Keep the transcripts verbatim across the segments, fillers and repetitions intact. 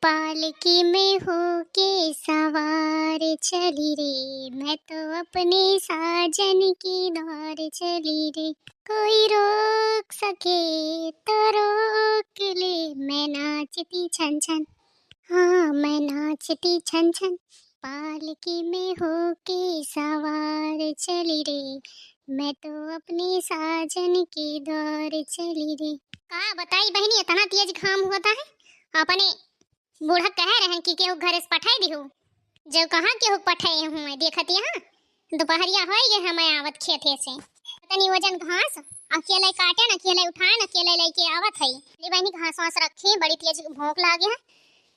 पालकी में होके सवार चली रे, मैं तो अपने साजन के द्वार चली रे। कोई रोक सके तो रोक ले, मैं नाचती छन छन, हाँ, मैं नाचती छन छन, पालकी में होके सवार चली रे, मैं तो अपने साजन के द्वार चली रे। का बताई बहिनी, इतना तेज घाम होत है, अपने बूढ़ा कहे रहन कि केहू घरे से पठाई दिहू, जो कहाँ केहू पठाए हूँ, देखत यहाँ दुपहरिया होइ गए, हम आवत खेते से। तनी वजन घास अकेले काटे न, अकेले उठाए न, अकेले लेके आवत है। ले बहिनी, घास वास रखी, बड़ी तेज भूख लागे है,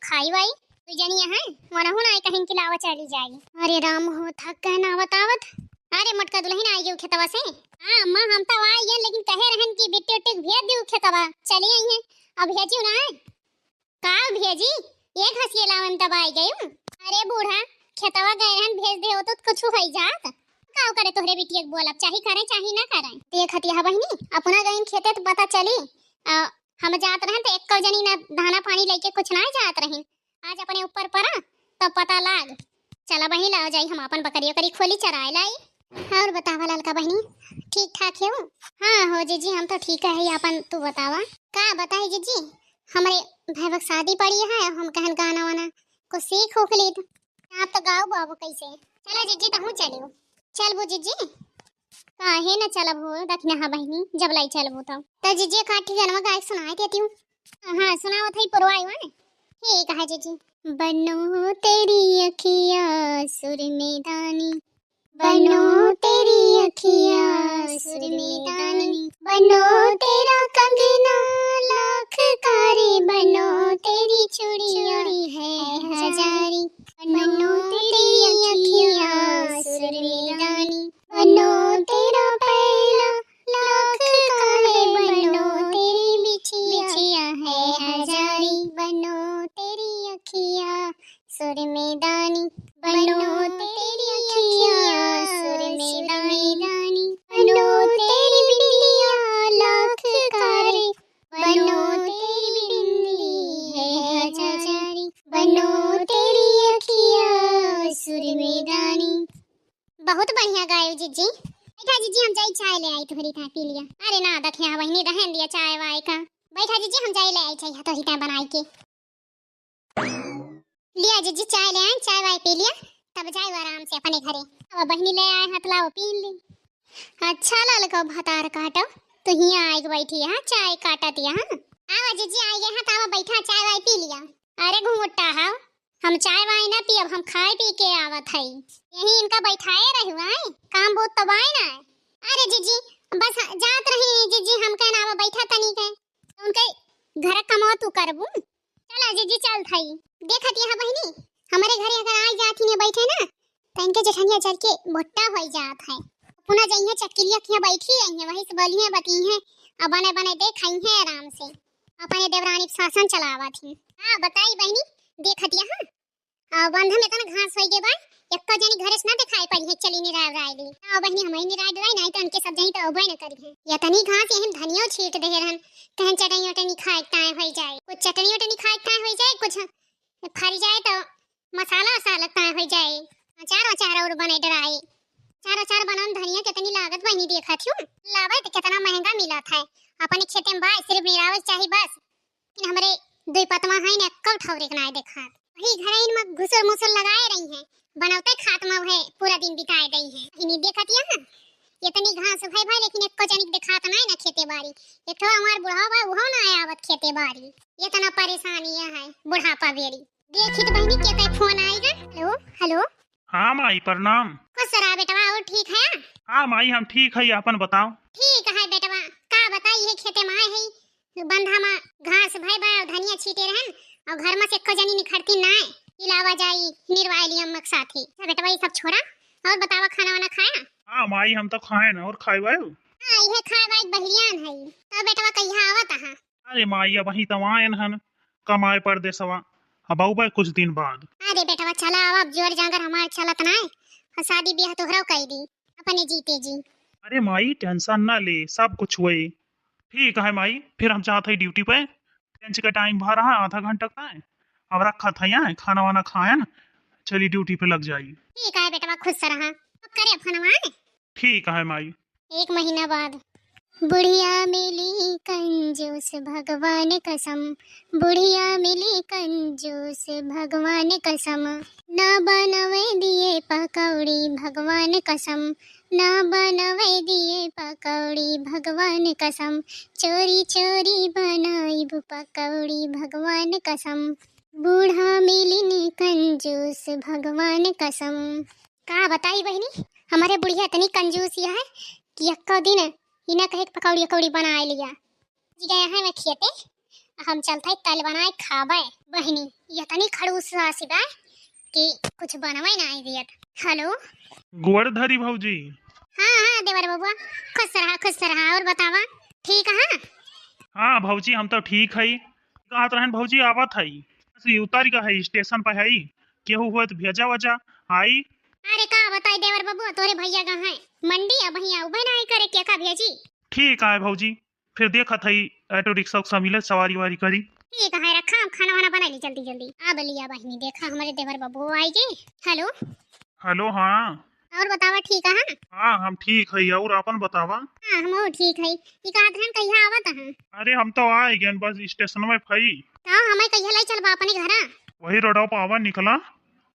खाई वाई। तू जनिया है, मनहु ना कहीं कि लावा चली जाई। अरे राम हो, थक गए ना आवत आवत। अरे मोटका दुल्हन आई गई खेतवा से। हाँ अम्मा, हम तो आई गए, लेकिन कहे रहन कि बिट्टी उट्टी के भेज दियो खेतवा, चली आई है, अब भेजियो ना। का भेजी, एक हंसिए लावे में दबाई गई। अरे बूढ़ा, खेतवा गए रहन, भेज दे हो तो कुछ हो जात। का करे तोहरे बिटिया के बोलब, चाही करे चाही ना करे। देखत यह बहिनी, अपना गईन खेते तो पता चली। आ, हम जात रहन तो एक्को जनी ना दाना पानी लेके कुछ ना जात रही। आज अपने ऊपर परा तब पता लाग। चला बहिनी, लाओ जाई, हम अपन बकरी उकरी खोली चराए लाई। और बतावा ललका बहिनी, ठीक ठाक है? हाँ हो जीजी, हम तो ठीक है, अपन तू बतावा। का बताई जीजी, हमरे भैया के शादी पड़ी है, हम कहन गाना वाना कुछ सीख उख लीत। आप तो गाओ बाबू कैसे। चलो जीजी, तहूँ चलियो। चलबू जीजी? काहे न चलब हो दखिनहा बहिनी, जब लाई चलबू तब। तो जीजी का ठिकाना गाय सुनाए देती हूँ। हाँ, सुनावत है पुरवाई वाले। ठीक है जीजी। बनो तेरी अखिया सुर में दानी, बनो तेरी अखिया सुर में दानी, बनो तेरा कंगना लाख का रे, बनो तेरी चूड़िया है हजारी, बनो तेरी अखिया सुर में दानी, बनो तेरा पहला लाख का रे, बनो तेरी बिछिया है हजारी, बनो तेरी अखिया सुर में दानी, बनो तेरी अखिया सुर में दानी, बनो तेरी बिंदिया लाख का रे, बनो तेरी बिंदी है हजारी, बनो तेरी अखिया सुर में दानी। बहुत बढ़िया गायो जीजी। बैठा जीजी, हम जाई चाय ले आई, तोहरी था पी लिया। अरे ना दखिया बहिनी, रहन दिया चाय वाय का। बैठा जीजी, हम जाई ले आई चाय तोहरी था बनाई के। लिया जीजी, चाय ले आए, चाय वाय पी लिया, तब जाए आराम से अपने घरे। अब बहिनी ले आए हाथ लाओ पी ली। अच्छा ललको भतार काटो, तू हियाँ आए के बैठी है, चाय काटत यहाँ। आवा जीजी, आए गए हैं, तो आवा बैठा, चाय वाय पी लिया। अरे घुंघुट्टा हाव, हम चाय वाय ना पियब, हम खाए पी के आवत हई। यही इनका बैठाए रहुआ है, काम बहुत तबाय ना है। अरे जीजी, बस जात रही जीजी, हम कहना आवा बैठा तनी के, उनके घर कमवा तू करबू। चला जीजी, चल थाई। देखत यहाँ बहिनी, हमरे घरे अगर आ जात ही ने बैठे ना, तो इनके जेठनिया चल के भुट्टा हो जात है। पुनः जइहे चटकिलिया किया बैठी रही है, वही से बोली है, बती है, अब बने बने दे खाई है आराम से, अपने देवरानी पे शासन चलावत ही। हाँ बताई बहिनी, देखत यहाँ, आ, बंधा में इतना घास होई गे बा, एक्को जनी घरे से ना दिखाई पड़ी है, चली निराय उराय ली। आ, बहिनी, हम ही निराय डराई, नहीं तो उनके सब जनी तो अबे न करी है। इतनी घास यही धनियो छीट दे रहन, कहन चटनी उटनी खाए के ताए होई जाए, कुछ चटनी उटनी खाए के ताए होई जाए, कुछ फरी जाए तो मसाला वसाला ताए होई जाए, अचार वचार और बने डराए। अचार वचार बनान धनिया कितनी लागत बहिनी देखत हूँ, लावे तो कितना महंगा मिलत है, अपने खेते में बाय सिर्फ निरावे चाही बस। लेकिन हमरे दुई पतवा हैं ने, एक्को ठौरे के नाय देखात। वही घरइन में घुसुर मुसुर लगाए रही हैं, बनौते खात में वह पूरा दिन बिताए दई हैं। इन्हीं देखत यहाँ, इतनी घास भय भय, लेकिन एक्को जनिक देखात नाय ना खेते बारी। एक ठो हमार बुढ़ावा बा, उहो ना आवत खेते बारी। इतना परेशानी है बुढ़ापा बेरी। देखी तो बहिनी, के ते फोन आई है। हेलो, हेलो। हाँ माई, प्रणाम। खुश रहा बेटवा, और ठीक है? हाँ माई, हम ठीक है, अपन बताओ। ठीक है बेटवा, का बताई, ये खेते में आए है, बंधा में घास भय बा, धनिया छीटे रहन, और घर में से एको जनी निखरती नाय, इलावा जाई निर्वाय लियम मक साथी। अच्छा बेटवा, ये सब छोड़ा, और बतावा, खाना वाना खाया? हाँ माई, हम तो खाए ना, और खाए बायो? हाँ, ये खाए बाई बहिरियान है। तो बेटवा, कहिया आवत आहा? अरे माई, अबहीं तो आयन हन कमाए परदेसवा, अब अउबे कुछ दिन बाद। अरे बेटवा, चला आवा, अब जोर जांगर हमार चलत नाय, और शादी ब्याह तोहराव कई दी अपने जीते जी। अरे माई, tension ना ले, सब कुछ होई। ठीक है माई, फिर हम जात है ड्यूटी पे, लंच का टाइम भा रहा, आधा घंटा का है, अब रखत है यहाँ, खाना वाना खायन, चली ड्यूटी पे लग जाई। ठीक है बेटवा, खुश रहा। अब करे फोनवा। ठीक है माई। एक महीना बाद। बुढ़िया मिली कंजूस भगवान कसम, बुढ़िया मिली कंजूस भगवान कसम, ना बनवे दिए पकौड़ी भगवान कसम, ना बनवे दिए पकौड़ी भगवान कसम, चोरी चोरी बनाइब पकौड़ी भगवान कसम, बूढ़ा मिलिन कंजूस भगवान कसम। का बताई बहिनी, हमरे बुढ़िया इतनी कंजूस है कि एक्को दिन इना कहे के पकौड़ी उकौड़ी बनाए लिया। जी गए हैं मैं खेते, हम चलते तल बनाए खाबे। बहिनी, ये इतनी खड़ूस सासी बा कि कुछ बनवे ना आई दियत। हेलो। गोड़ धरी भौजी। हाँ, हाँ, देवर बबुआ, खुश रहा, खुश रहा। और बतावा, ठीक है? हाँ भौजी, हम तो ठीक है। कहत रहन भौजी, आवत है, बस ये उतर गए है, स्टेशन पे है, केहू हुए तो भेजा वजा आई। अरे का बताई देवर बबुआ, तोरे भैया गा है मंडी, अब भैया उबे ना आई करे, के का भेजी? ठीक है भौजी, फिर देखत हई, ऑटो रिक्शा उक्शा मिले, सवारी वारी करी। ठीक है, रखा, हम खाना वाना बना ली जल्दी जल्दी। आ बलिया बहिनी, देखा हमरे देवर बबुआ आई गए। हेलो। हेलो, हाँ। और बतावा, ठीक है? हाँ, हम ठीक हई, और आपन बतावा। हाँ, हम ठीक हई। ई कहत रहन, कहिया आवत हैं? अरे, हम तो आ गए, बस स्टेशन में फई। तो हमें कहिया लाई चलबा अपने घरा? वही रोडवा पर आवा, निकला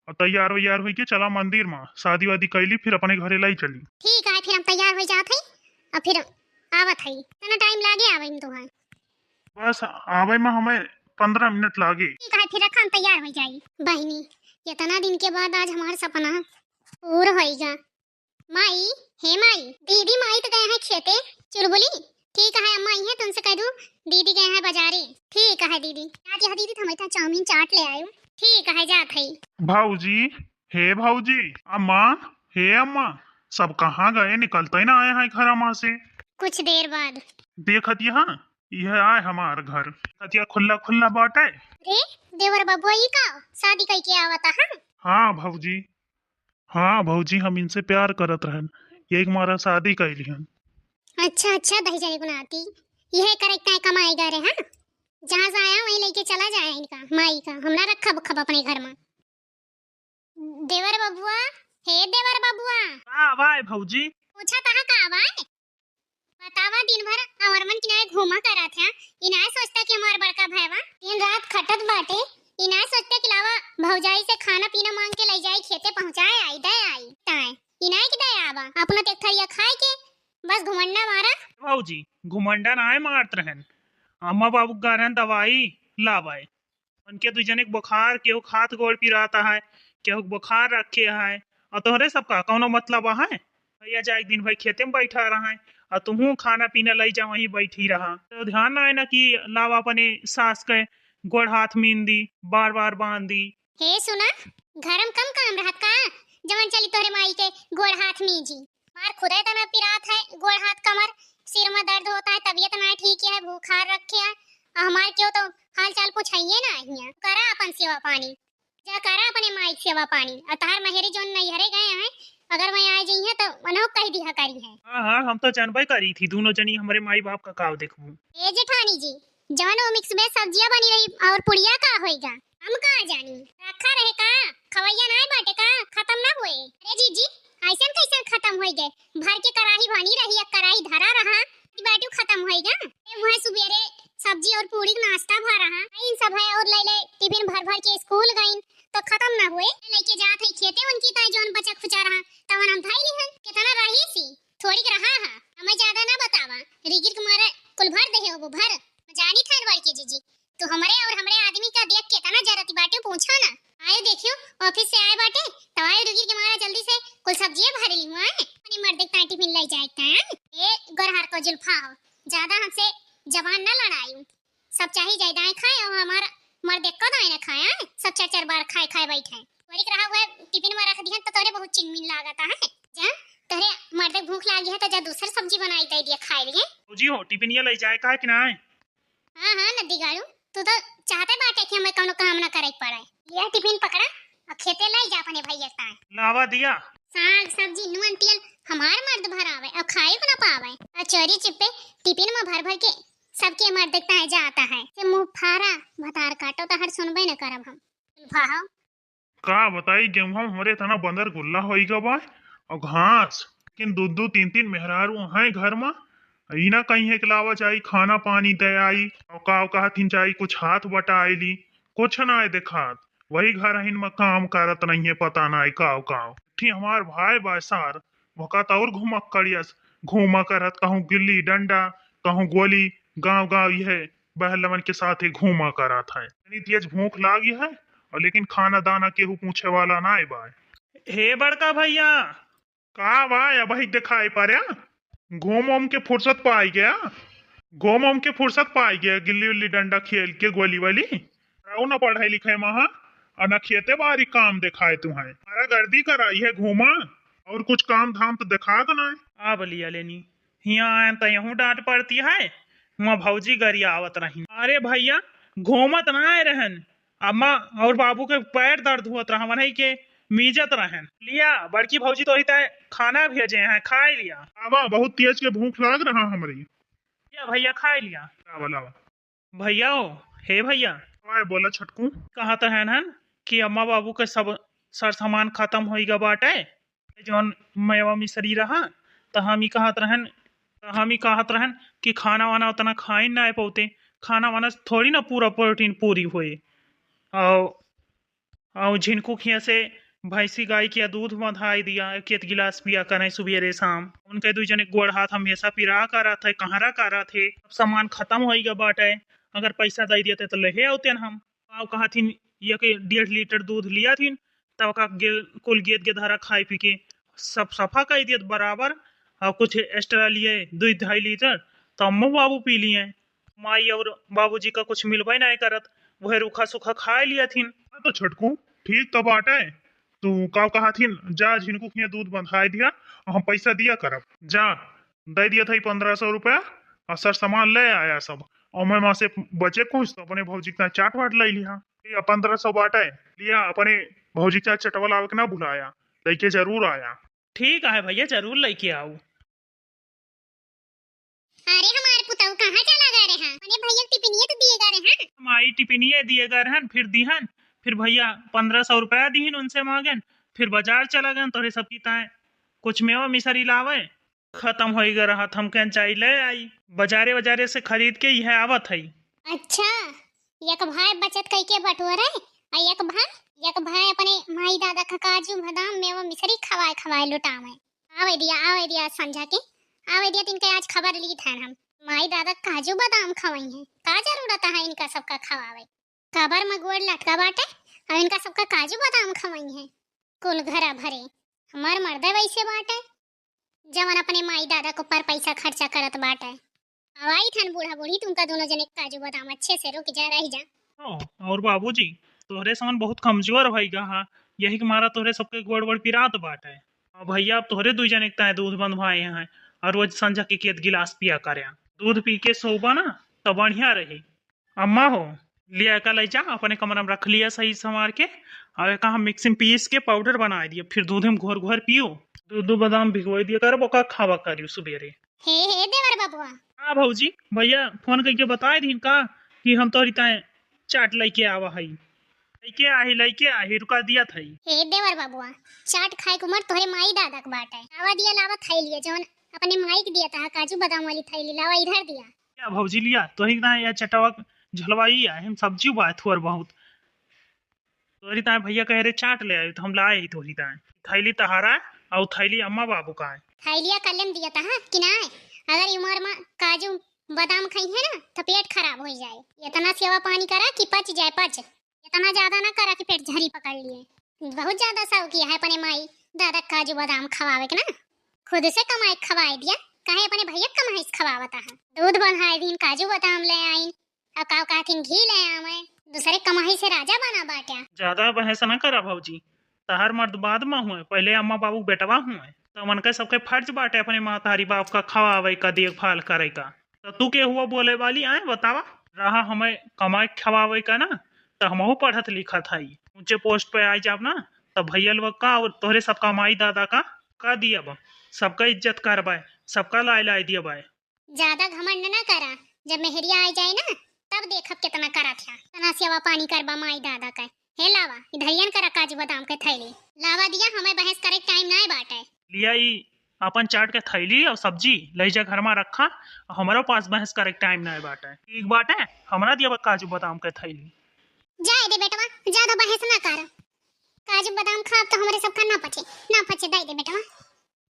और तैयार वैयार होई के चला मंदिर में, शादी वादी कैली, फिर अपने घरे लाई चली। ठीक है, फिर हम तैयार हो जात हई और फिर आवत हई। तना टाइम लागे आवे में तोहार? बस आवे में हमें पन्द्रह मिनट लागे। ठीक है, फिर रखा, हम तैयार हो जाई। बहिनी, इतना दिन के बाद आज हमार सपना पूर होइगा। माई, हे माई, दीदी माई तो गए हैं खेते। चुलबुली, ठीक है अम्मा, आई है तुमसे कह दूँ, दीदी गए हैं बाजारे। ठीक है दीदी। आज यह दीदी, हम इतना चाउमीन चाट ले आयो। ठीक है, जात है। भौजी, हे भौजी, अम्मा, हे अम्मा, सब कहाँ गए? निकलते ही ना आए हैं घर अम्मा से। कुछ देर बाद। देखत यहाँ, यह आए हमार घर। देखत यह खुल्ला खुल्ला बाटे। रे, देवर बबुआ, ई का शादी कई के आवता है? हाँ भौजी, हाँ भौजी, हम इनसे प्यार करत रहन, यही मारा शादी कैली हन। अच्छा, अच्छा, दही जले गुनाती, यह करे तय कमाई गा रे, हाँ? जहाँ से आया वहीं लेके चला जाए इनका, माई का, हम ना रखब उखब अपने घर में। देवर बबुआ, हे देवर बबुआ। का बाय भौजी? पूछा तहा का बाय? बतावा, दिन भर अवरमन किनारे घूमा करत है, ई नाय सोचता कि हमार बड़का भैवा दिन रात खटत बाटे, ई नाय सोचता कि लावा भौजाई से खाना पीना मांग के लई जाई, खेते पहुँचाए आई, दे आई, ताए, ई नाय कि दे आवा, अपना एक थरिया खाए के बस घुमंडा मारा। भौजी, घुमंडा नाय मारत रहन, अम्मा बाबू गारन दवाई लावाए। उनके दुइ जने के बुखार, केहू के हाथ गोड़ पिराता है, केहू के बुखार रखे है, और तोहरे सबका कौनो मतलब है? भैया जाए दिन भर खेते में बैठा रहा है, और तुहूँ खाना पीना लई जा, वहीं बैठी रहा। तो ध्यान ना है ना कि लावा अपने सास के गोड़ हाथ मीन दी, बार बार बांध दी। हे सुना, घर में कम काम रहत का, जवन चली तोहरे माई के गोड़ हाथ मीजी? हमार खुदे तना पिरात है, गोड़ हाथ कमर, सिर में दर्द होता है, तबीयत ना ठीक है, बुखार रखे है, और हमार क्यों तो हाल चाल पूछाइए ना हिया। करा अपन सेवा पानी, जा करा अपने माई के सेवा पानी। और तहार महेरी जोन नैहरे गए हैं, अगर वहीं आ जाइए तो मनो कह दिया करी है। हाँ, हाँ, हम तो जानबे करी थी, दोनों जनी हमरे माई बाप का काव देखबू। ए जेठानी जी, जवन वो मिक्स वेज सब्जिया बनी रही और पुड़िया का होइगा? हम का जानी, रखा रहे का? खवैया नाय बाटे का? खतम ना होए? अरे जीजी, ऐसन कैसन खतम होई गए? भर के कराही बनी रही, एक कराही धरा रहा, ई बाटू खतम होई गा? ए मुहे सुबेरे सब्जी और पूड़ी के नाश्ता भा रहा, इन सब है और ले ले टिफिन भर भर के स्कूल गईन, तो खतम ना होए। लेके जात है खेते उनकी ताई जौन बचा खुचा रहा, तवन हम धई लिहन। कितना रही सी, थोड़ी के रहा हा, हमें ज्यादा ना बतावा, रिगिर के मारे कुल भर दे हो वो भर। जानी थान बड़की जीजी, तू हमरे और हमरे आदमी का देख के इतना जरती बाटे, पूछा ना। आए देखियो, ऑफिस से आए बाटे, तो आए रुगिर के मारा जल्दी से कुल सब्जियां भर ली हुआ है। अपने मर्द के ताई टिफिन ले जाए का है। ए गोरहर को जुल्फा हो, ज्यादा हमसे जबान ना लड़ायू। सब चाही जाए दाएं खाए और हमारा मर्द को दाएं ना खाए, हैं? सब चार चार बार खाए खाए बैठे हैं। वरिक रहा हुआ टिफिन में रख दिया तो तोरे बहुत चिनमिन लागता है। जा, तोरे मर्द भूख लागी है तो जा दूसर सब्जी बनाई दे दिया खाए लिए। जी हो, टिफिन ये ले जाए का है कि ना? हाँ, हाँ, नद्दी गाड़ू, तू तो चाहते बाटे कि हमें कौनो काम ना करे के पड़े। लिया टिफिन पकड़ा और खेते लाई जा अपने भैया के ताई। लावा दिया। साग, सब्जी, नून, तेल हमार मर्द भरावे और खाए को ना पावे। और चोरी चुप्पे टिफिन में भर भर के सबके मर्द के ताई जाता है। से मुंह फारा भतार काटो तो हर सुनबे न करब हम। भाव। का बताई, गेहूं हमरे इतना बंदर गुल्ला होई गा बा, और घास, लेकिन दो दो तीन तीन मेहरारू हैं घर में, ई ना कहीं है कि लावा जाई, खाना पानी दे आई, और का कहत हिन जाई, कुछ हाथ बटाए ली, कुछ ना है देखात। वही घर हिन में काम करत नहीं है, पता ना है का का। ठीक हमार भाई बा सार, वका तो और घुमक्कड़ियस, घूमा करत, कहूँ गिल्ली डंडा, कहूँ गोली, गांव गांव यह बहलवन के साथ ही घूमा करत है। इतनी तेज भूख लागी है, और लेकिन खाना दाना केहू पूछे वाला ना बा। हे बड़का भैया। का बा, अबही दिखाई पड़े? घूम उम के फुर्सत पाई गया, घूम उम के फुर्सत पाई गया, गिल्ली उल्ली डंडा खेल के, गोली वाली। रहू ना पढ़ाई लिखाई में, हाँ, और ना खेते बारी काम दिखाए तुम्हें। हमारा गर्दी कराई है घूमा, और कुछ काम धाम तो दिखा दो ना। अब लिया लेनी, हियाँ आयन त यहूँ डांट पड़ती है, हुआँ भौजी गरियावत रही। अरे भैया, घूमत ना आए रहन, अम्मा और बाबू के पैर दर्द होत रहा, वही के मीजत रहन। लिया, बड़की भौजी तोही तय खाना भेजे हैं, खाए लिया। बाबा, बहुत तेज के भूख लाग रहा हमरी। लिया भैया, खाए लिया। लावा, लावा। भैया हो, हे भैया। काय बोला छोटकू? कहत रहन हन कि अम्मा बाबू के सब सर सामान खत्म होई गा बाटे, जौन मेवा मिसरी रहा, त हम ही कहत रहन, त हम ही कहत रहन कि खाना वाना उतना खाइन ना पौते, खाना वाना से थोड़ी ना पूरा प्रोटीन पूरी होए। और और झिनकू खिया से भैंसी गाय किया दूध बंधाई दिया, एक एक गिलास पिया करें सुबेरे शाम। उनके दुई जने गोड़ हाथ हमेशा पिरा करत है, कहरा करत है, सब सामान खत्म होई गा बाटे। अगर पैसा दे देते तो लेहे आउते न हम। आओ कहथिन, ये के डेढ़ लीटर दूध लिया थिन, तब का गे-, कुल गेद के धरा खाई पी के सब सफा कर दियत बराबर। और कुछ एक्स्ट्रा लिए दुई ढाई लीटर, तो अम्मू बाबू पी लिए। माई और बाबूजी का कुछ मिलबे नहीं करत, वह रूखा सूखा खाए लिया थिन। हाँ तो छोटकू, ठीक तो बाटे, तू का कहथिन, जा झिनकू खिया दूध बंधाए दिया, हम पैसा दिया करब। जा, दे दिया था पन्द्रह सौ रुपया, और सर सामान ले आया सब, और मैं वहाँ से बचे कुछ तो अपने भौजी का चाट वाट ले लिया। ये पन्द्रह सौ बाटे, लिया अपने भौजी का चटवा लावे के ना भुलाया, लेके जरूर आया। ठीक है भैया, जरूर लेके आऊ। अरे हमार पुतऊ कहाँ चला गए रहे हैं? अरे भैया टिफिनिया तो दिए गए रहे हैं। माई टिफिनिया दिए गए रहन, फिर दिहन, फिर भैया पन्द्रह सौ रुपया दिहन उनसे मांगन, फिर बाजार चला गए तोरे सबकी ताए कुछ मेवा मिसरी लावे, खत्म होई गए रहत, हम कहन चाही ले आई, बाजारे बाजारे से खरीद के यह आवत है। अच्छा, एक भाई बचत कई के बटोरे, और एक भाई, एक भाई अपने माई दादा का काजू बादाम मेवा मिसरी खवाए खवाए लुटावे। आवे दिया, आवे दिया संझा के, आवे दिया, तिनके आज खबर ली था हम। माई दादा काजू बादाम खवाई हैं, का जरूरत है इनका सबका खवावे? कबर में गोड़ लटका बाटे, अब इनका सबका काजू बादाम खवाई हैं। कुल घरा भरे, हमार मर्दे वैसे बाटे, जवन अपने माई दादा के ऊपर पैसा खर्चा करत बाटे। अब आई थन बूढ़ा बूढ़ी, तुमका दोनों जने काजू बादाम अच्छे से रुक जा, रह जा। ओ, और बाबूजी, तोहरे समन बहुत कमजोर भई गा हा, यही के मारा तोहरे सबके गोड़ वोड़ पिरात बाटे। अब भैया, अब तोहरे दुई जने के ताए दूध बंधवाए हैं, और रोज संझा के केत गिलास पिया करे। दूध पी के सोबा ना, तो बढ़िया रही। अम्मा हो, लिया का ले जा, अपने कमरा में रख लिया सही संवार के, और एका हम मिक्सी में पीस के पाउडर बनाए दिए, फिर दूध में घोर घोर पियो। दूध, दूध बादाम भिगोए दिया करब, ओका खावा करियो सुबेरे। हे, हे देवर बबुआ। हाँ भौजी, भैया फोन करके बताए दीन का कि हम तोहरी ताए चाट लेके आवा हई। लेके आही, लेके आही, रुका दिया था। हे देवर बबुआ, चाट खाए के उम्र तोहरे माई दादा के बाटे। आवा दिया, लावा थैली, जौन अपने माई के दिया था, काजू बादाम वाली थैली, लावा इधर दिया। या भौजी लिया, तोही ना या चटवा झलवाई है, हम सब्जी उबाए थोर बहुत। तोहरी ताए भैया कहे रे चाट ले आए, तो हम लाए ही तोहरी ताए। थैली तहारा और थैली अम्मा बाबू का है। थैलिया कल्ले में दिया था कि ना? अगर ई उम्र में काजू बादाम खाई है ना, तो पेट खराब हो जाए। इतना सेवा पानी करा कि पच जाए, पच। इतना ज्यादा ना करा कि पेट झरी पकड़ लिए। बहुत ज्यादा शौकी है अपने माई दादा काजू बादाम खवावे के ना। खुद से कमाए के खवाए दिया, काहे अपने भैया के कमाई से खवावता है? दूध बढ़ाए दिन, काजू बादाम ले आइन, और का कहथिन घी ले आवे। दूसरे कमाई से राजा बना बाटे। ज्यादा बहस ना करा भौजी, तहार मर्द बाद में हुए, पहले अम्मा बाबू के बेटवा हुए। तो उनका सबके फर्ज बाटे अपने महतारी बाप का खवावे का, देखभाल करे का। तो तू के हुआ बोले वाली आए बतावा? रहा हमें कमाए खवावे का ना, तो हमहू पढ़त लिखत हई, ऊंचे पोस्ट पे आ जाब ना, तो भैया लोग का और तोहरे सबका माई दादा का, का दियब? सबका इज्जत करबे, सबका लाए लाए दियबे। ज्यादा घमंड ना करा, जब मेहरिया आ जाए ना, तब देखब कितना करत है, इतना सेवा पानी करबा माई दादा का। हे लावा, इधरियन करा काजू बादाम के थैली। लावा दिया, हमें बहस करे के टाइम नाय बाटे। लिया ई अपन चाट के थैली और सब्जी, लई जा घर मा रखा। हमरो पास बहस करे के टाइम नाय बाटे। ठीक बाटे, हमरा दिया बा काजू बादाम के थैली। जाए दे बेटवा, ज्यादा बहस ना कर। काजू बादाम खाब तो हमरे सबका ना पचे, ना पचे, दे दे बेटवा।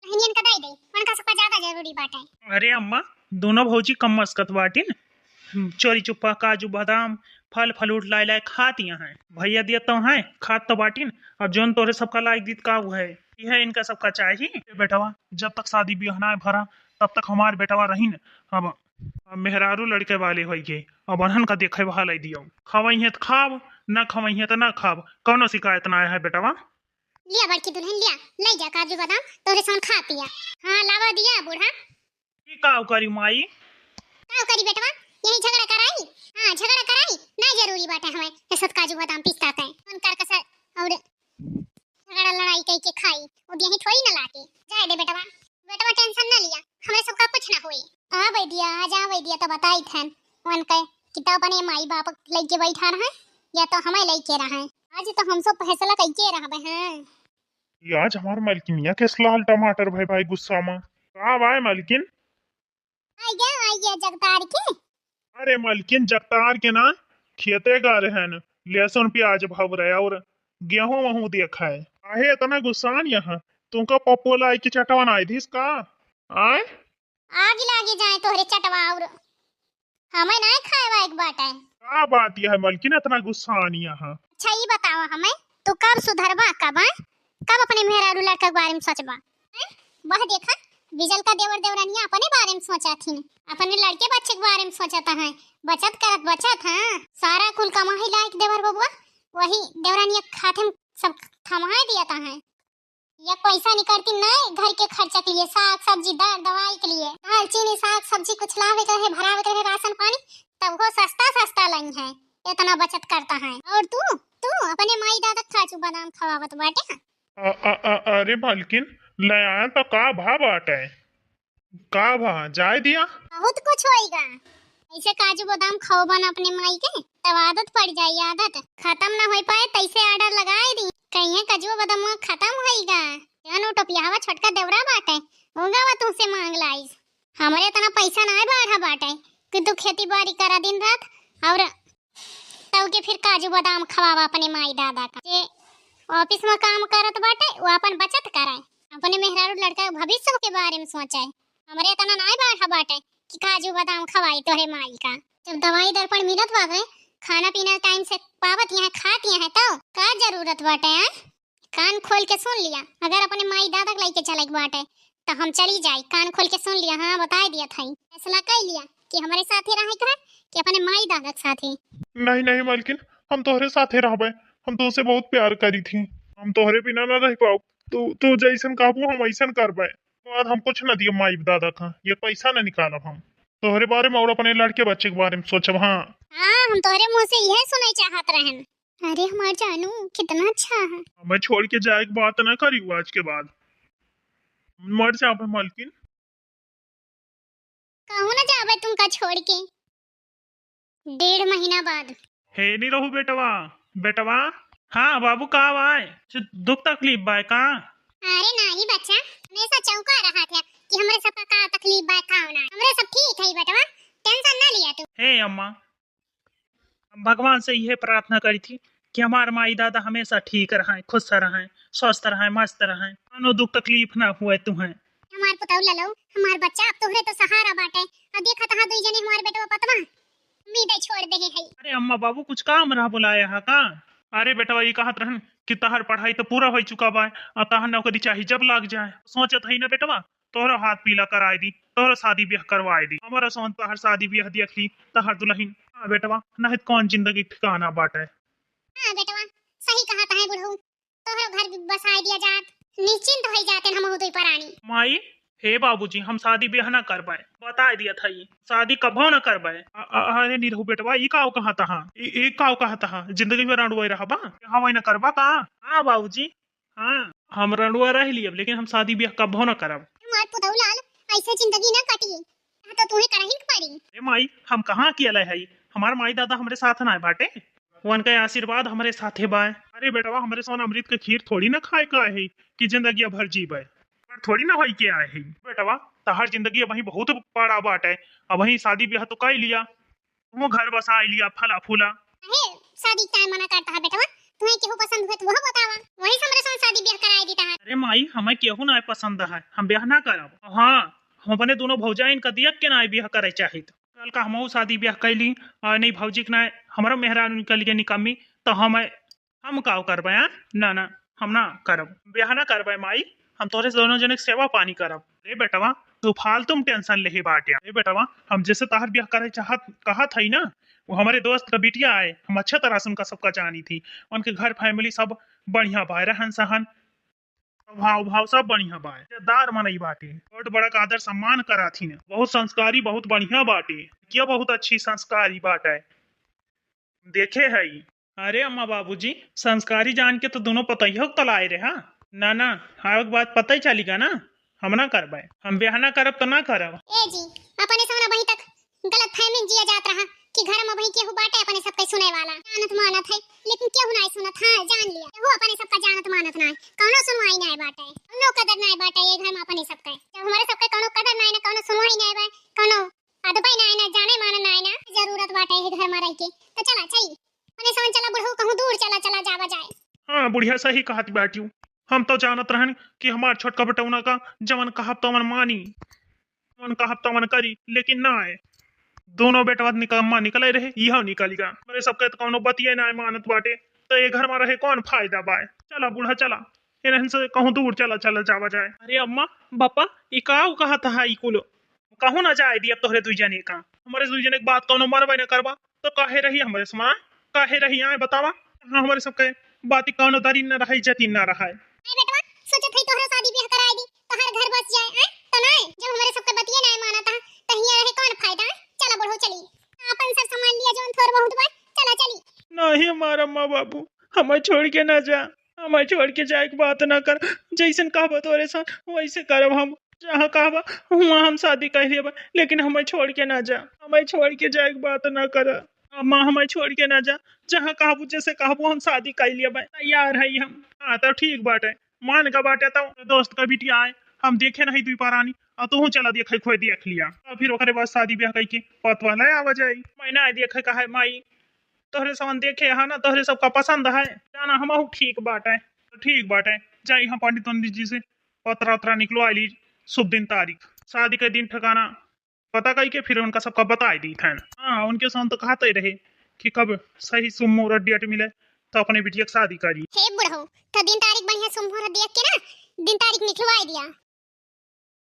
बहनियन का दे दे, उनका सबका ज्यादा जरूरी बाटे। अरे अम्मा, दोनों भौजी कम मस्कत बाटिन। हम्म, चोरी चुप्पा काजू बादाम, फल फ्रूट लाए लाए खातिया हैं। भैया दिया तो हैं, खात तो बाटिन। अब जौन तोरे सबका लायक दीत का वो है, यह इनका सबका चाही। ए बेटवा, जब तक शादी ब्याह ना भरा, तब तक हमार बेटवा रहीन। अब, अब मेहरारू लड़के वाले होइगे, अब अनहन का देखे वाला दियो। खवइहे त खाब, ना खवइहे त ना खाब, कौनो शिकायत ना है बेटवा। लिया बड़की दुल्हन, लिया, लई जा काजू बादाम, तोरे सन खा पिया। हाँ, लावा दिया बूढ़ा। ई काव करी माई? काव करी बेटवा, यही झगड़ा कराई? हाँ, झगड़ा कराई, ना जरूरी बाटे हमें ये सब काजू बादाम पिस्ता तय। उनकर कसर और झगड़ा लड़ाई कई के खाई, वो यही थोड़ी ना लागे। जाए दे बेटवा, बेटवा टेंशन ना लिया, हमरे सबका कुछ ना होई। हाँ वैद्या, आ जा वैद्या, तो बताई थन उनके कि तो अपने माई बाप लइके बैठा रहे या तो हमें लइके रहे। आज तो हम सब फैसला कइके रहबे हैं। ये आज हमार मलकिनिया के लाल टमाटर भाई भाई गुस्सा मा। का भाई मलकिन? आई गया, आई गया जगतार के। अरे मलकिन, जगतार के ना, खेते गा रहन, लहसुन प्याज भव रहे और गेहूं वहूं देख है। काहे इतना गुस्सान यहाँ? तुमका पप्पो लाई के चटवन आए थीस का? आए? आग लागी जाए तोहरे चटवा और हमें ना खाए वाए के बाटे। का बात यह है मलकिन, इतना गुस्सान यहाँ? अच्छा ई बतावा हमें, तू कब सुधरबा, कब, आए? कब अपने मेहरारू लड़का के बारे में सोचबा? हैं? वह देखा, बिजल का देवर देवरानिया अपने बारे में सोचा थी, अपने लड़के बच्चे के बारे में सोचता है। बचत करत बचत, हाँ, सारा कुल कमाई लायक देवर बबुआ, वही देवरानिया खाते में सब थमाए दिया था है। एक पैसा निकलती नहीं घर के खर्चा के लिए, साग सब्जी दर दवाई के लिए, दाल चीनी साग सब्जी कुछ लावे के रहे, भरावे के रहे राशन पानी, तब वो सस्ता सस्ता लाई है, इतना बचत करता है। और तू, तू अपने माई दादा के काजू बादाम खवावत बाटे। अ-, अ-, अ-, अरे मालकिन, ले आया तो का भा बाटे? का भा, जाए दिया? बहुत कुछ होइगा। ऐसे काजू बादाम खवाबन अपने माई के, तब आदत पड़ जाई, आदत खत्म ना हो पाए, तैसे order लगाए दी। कहिए काजू बादाम खत्म होइगा, जान उ टोपियावा छोटका देवरा बाटे, उगावा तुमसे मांग लाइस। हमरे इतना पैसा ना बढ़ा बाटे कि तू खेती बाड़ी करा दिन रात और तब के फिर काजू बादाम खवावा अपने माई दादा का। जे office में काम करत बाटे, वो अपन बचत करे, अपने मेहरारू लड़का के भविष्य के बारे में सोचे। हमरे इतना नाय बढ़ा बाटे कि काजू बादाम खवाई तोहरे माई का। जब दवाई दर्पण मिलत बावे, खाना पीना time से पावत यहाँ, खात यहाँ, तो का जरूरत बाटे, हैं? कान खोल के सुन लिया, अगर अपने माई दादा के लेके चले के बाटे, तो हम चली जाई। कान खोल के सुन लिया, हाँ, बताए दिया था, फैसला कर लिया कि हमारे साथे रहे के है कि अपने माई दादा के साथे। नहीं, नहीं मालकिन, हम तोहरे साथे रहबे। हम तोहसे बहुत प्यार करी थी, हम तोहरे बिना ना रह पाओ। तू, तू जैसन कहबू हम वैसन करबे। बाद हम कुछ ना दिए माई दादा का, ये पैसा ना निकालब हम। तोहरे बारे में और अपने लड़के बच्चे के बारे में सोचब। हाँ, हाँ, हम तोहरे मुंह से यह सुने चाहत रहन। अरे हमार जानू, कितना अच्छा है। हमें छोड़ के जाए के बात ना करियो आज के बाद। मर जाबे मालकिन। कहूँ ना जाबे तुमका छोड़ के। डेढ़ महीना बाद। हे निरहू बेटवा, बेटवा। हाँ बाबू, का बाय? कुछ दुख तकलीफ बाय का? अरे नाही बच्चा, हमेशा चौंका रहा था कि हमरे सबका का तकलीफ बाय, का होना। हमरे सब ठीक है बेटवा, tension ना लिया तू। हे अम्मा, हम भगवान से यह प्रार्थना करी थी कि हमार माई दादा हमेशा ठीक रहें, खुश रहें, स्वस्थ रहें, मस्त रहें, कौनो दुख तकलीफ ना हुए तुम्हें। हमार पुतौ ललो, हमार बच्चा, अब तोहरे तो सहारा बाटे। अब देखा तहा दुई जने हमार बेटवा पतवा उम्मीद छोड़ दे है। अरे अम्मा बाबू, कुछ काम रहा बुलाया है का? अरे बेटवा, ये कहत रहन कि तहर पढ़ाई तो पूरा हो चुका बा, अब तहर नौकरी चाही जब लाग जाए। सोचत है ना बेटवा, तोहरा हाथ पीला कराए दी, तोहरा शादी ब्याह करवाए दी। हमारा सोन तोहर शादी ब्याह देख ली, तोहर दुल्हन। हाँ बेटवा, नहीं तो कौन जिंदगी ठिकाना बाटे। हाँ बेटवा, सही कहा तहे बुढ़ऊ, तोहरो घर भी बसाए दिया जात, निश्चिंत होई जाते हम दुई परानी। माई, हे बाबूजी, हम शादी ब्याह ना करबे, बताए दिया था, ये शादी कभो ना करबे। अ-, अ-, अरे निरहू बेटवा, ई काव कहा तहा, ई, ई काव कहा तहा, जिंदगी में रंडुआ रहा बा, हाँ वही ना करबा का? हाँ बाबूजी, हाँ, हम रंडुआ रह लियब, लेकिन हम शादी ब्याह कबो ना करब। हमार पुतौ लाल, ऐसे जिंदगी ना कटी, हाँ तो तुम्हें करही के पड़ी। ए माई, हम कहाँ अकेले हई, हमार माई दादा हमरे साथ ना बाटे। उनका आशीर्वाद हमरे साथे बाय। अरे बेटवा, हमरे सोन अमृत के खीर थोड़ी ना खाए का है कि जिंदगी भर जीबे, पर थोड़ी ना होई के आए है। बेटवा, तहार जिंदगी अबहीं बहुत बड़ा बाटे, अबहीं शादी ब्याह तो कर लिया, तुम घर बसा लिया, फला फूला। अहे, शादी के time मना करता है बेटवा, तुम्हें केहू पसंद हुए तो वह बतावा, वही से हमरे सोन शादी ब्याह कराए देता है। अरे माई, हमें केहू ना पसंद है, हम ब्याह ना करब। हाँ, हम अपने दोनों भौजाइन का दियक के ना ब्याह करे चाहित। कल का हमहू शादी ब्याह कैली, और नहीं भौजी के ना, हमारा मेहरारू निकल गए निकम्मी, तो हम, हम का करबे, हाँ? ना, ना, हम ना करब, ब्याह ना करबे माई, हम तोरे से दोनों जने के सेवा पानी करब। अरे बेटवा, तू फालतू में tension लेहे बाटे। अरे बेटवा, हम जैसे तहार ब्याह करे चाहत, कहत हई ना, वो हमारे दोस्त का बिटिया आए, हम अच्छा तरह से उनका सबका जानी थी, उनके घर family सब बढ़िया बा, रहन सहन, स्वभाव भाव सब बढ़िया बा, इज्जतदार मनई बाटे, बड़ बड़ा का आदर सम्मान कराथी न, बहुत संस्कारी, बहुत बढ़िया बाटे, क्या बहुत अच्छी संस्कारी बाटे, देखे हई। अरे अम्मा बाबूजी, संस्कारी जान के तो दोनों पतोहियो के तलाए रहे, हाँ? ना, ना, आवे के बाद पता ही चली गा ना, हम ना करबे, हम ब्याह ना करब तो ना करब। ए जी, अपने से ना वहीं तक गलत फहमी में जिया जात रहा कि घर में वहीं केहू बाटे अपने सबके सुने वाला, जानत मानत है, लेकिन केहू ना सुनत, हाँ, जान लिया, केहू अपने सबका जानत मानत ना है, कौनो सुनवाई ना बाटे, कौनो कदर ना बाटे ये घर में अपने सबके। जब हमारे सबके कौनो कदर ना है ना, कौनो सुनवाई ना बा, कौनो अदबे ना है ना, जाने माने ना है ना, जरूरत बाटे ये घर में रह के, तो चला, चली। मने सोन चला बुढ़ऊ, कहूँ दूर चला, चला जावा जाए। हाँ बुढ़िया, सही कहत बाटियो। हम तो जानत रहन कि हमार छोटका बेटौना का जवन कहब तवन मानी, जवन कहब तवन करी, लेकिन ना आए। दोनों बेटवा निकम्मा निकले रहे, इहो निकल गा। हमरे सबके तो कौनो बतिये ना मानत बाटे, तो ये घर में रहे कौन फायदा बाय? चला बूढ़ा चला, इन्हन से कहूँ दूर चला, चला जावा जाए। अरे अम्मा, बापा, ई का कहत है ई कुल? कहूँ ना जाए दिया तोहरे दुई जने का। हमरे दुई जने के बात कौनो मनबे न करबा, तो काहे रही हमरे समान? काहे रही आए बतावा? हाँ, हमरे सबके बाती कौनो दरी न रहे, जती न रहे। ए बेटवा, सोचत है तोहरा शादी ब्याह कराए दी, तोहर घर बस जाए, हैं? तो नहीं, जब हमरे सबके बतिये नहीं मानत है, तो हियाँ रहे कौन फायदा, हैं? चला बुढ़ऊ चली, अपन सब सामान लिया जौन थोर बहुत बा, चला चली। नहीं हमार अम्मा बाबू, हमें छोड़ के ना जा, हमें छोड़ के जाए के बात ना कर, जैसन कहबा तोरे सन वैसे करब हम। जहाँ कहबा, हुआँ हम शादी कर लेबा, लेकिन हमें छोड़ के ना जा, हमें छोड़ के जाए के बात ना कर। अम्मा, हमें छोड़ के ना जा, जहाँ कहबू, जैसे कहबू, हम शादी कर लेबा, तैयार है हम। हाँ, तो ठीक बाटे, मान का बाटे, तो दोस्त का बिटिया आए, हम देखे नहीं दुई परानी, और तू चला देखे खोए देख लिया, और फिर ओकरे बाद शादी ब्याह करके पतवा ले आवा जाए। मैं ना देखे का है माई, तोहरे सवन देखे है ना, तोहरे सबका पसंद है, जाना हमहू ठीक बाटे। तो ठीक बाटे, जाई हम पंडित उंडित जी से पतरा उतरा निकलवा ली, शुभ दिन तारीख, शादी के दिन ठिकाना पता कई के फिर उनका सबका बताई दी थैन। हाँ, उनके सवन तो कहते रहे कि कब सही शुभ मुहूर्त date मिले तो अपने बिटिया के शादी करी। हे बुढ़ऊ, तो दिन तारीख बढ़िया शुभ मुहूर्त देख के ना दिन तारीख निकलवाई दिया।